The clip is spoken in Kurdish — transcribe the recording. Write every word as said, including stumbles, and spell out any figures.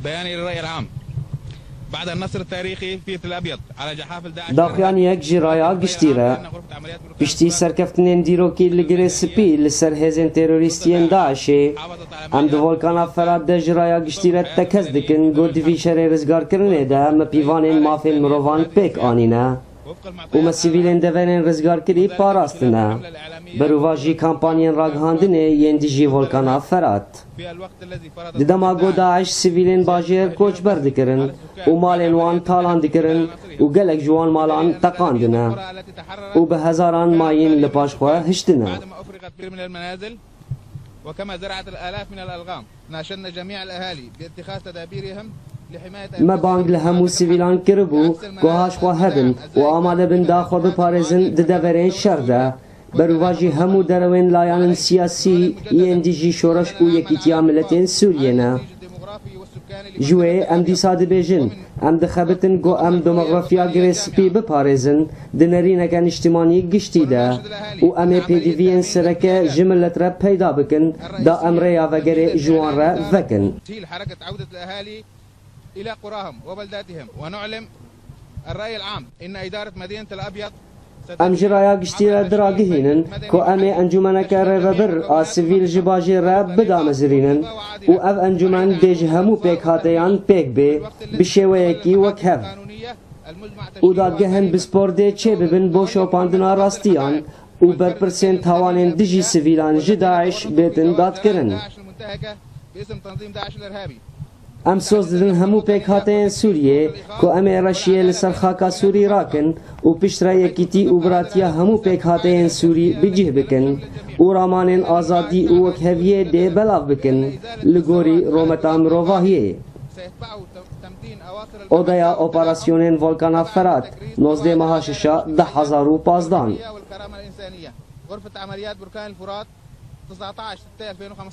بياني للرأي العام بعد النصر التاريخي في تل أبيض على جحافل داعش. Daxuyaniyek ji raya giştî re. Piştî serkeftinên dîrokî li Girê Spî li ser hêzên terorîstiyên DAIŞ'ê, em di Volkana Ferat de ji raya giştî re tekez dikin ku di vî şerê rizgarkirinê de me pîvanên mafên mirovan pêk anîne û me sivîlên deverên rizgarkirî parastine. Berovajî kampanyên ragihandinê yên dijî Volkana Ferat. Di dema ku DAIŞ sivîlên bajêr koçber dikirin û malên wan talan dikirin û gelek ji wan malan teqandine û bi hezaran mayîn li paş xwe hiştine. وكما زرعت الآلاف من الألغام. ناشدنا جميع الأهالي باتخاذ تدابيرهم لحماية Me bang li hemû sivîlan kiribû ku ha ji xwe hebin û amade bin da xwe biparêzin di deverên şer de. Berovajî hemû derewên layanên siyasî yên dijî şoreş û yekîtiya miletên Sûriyê ne. Ji wê em dîsa dibêjin, em dixebitin ku em demografiya Girê Spî biparêzin di nerîneke niştimanî giştî de û em ê pêdiviyên sereke ji milet re peyda bikin, da em rêya vegerê ji wan re vekin. تسهيل حركة عودة الأهالي إلى قراهم وبلداتهم، ونعلم الرأي العام إن إدارة مدينة الأبيض Em ji raya giştî re diragihînin ku em ê encûmeneke rêvebir a sivîl ji bajêr re bidamezirînin û ev encûmen dê ji hemû pêkhateyan pêk bê bi şêweyekî wekhev û dadgehên pispor dê çêbibin bo şopandina rastiyan û berpirsên tawanên dijî sivîlan ji DAIŞ bêtin dadkirin. Em soz didin hemû pêkhateyên Sûriyê ku em ê reşiyê li ser xaka Sûrî rakin û piştre yekîtî û biratiya hemû pêkhateyên Sûrî bi cih bikin û ramanên azadî û wekheviyê dê belav bikin li gorî rometa mirovahiyê. Odeya Operasyonên Volkana Ferat, nozdeh meha şişa du hezar û pazdan. غرفة عمليات بركان الفرات تسعتعش ستة ألفين وخمستعش.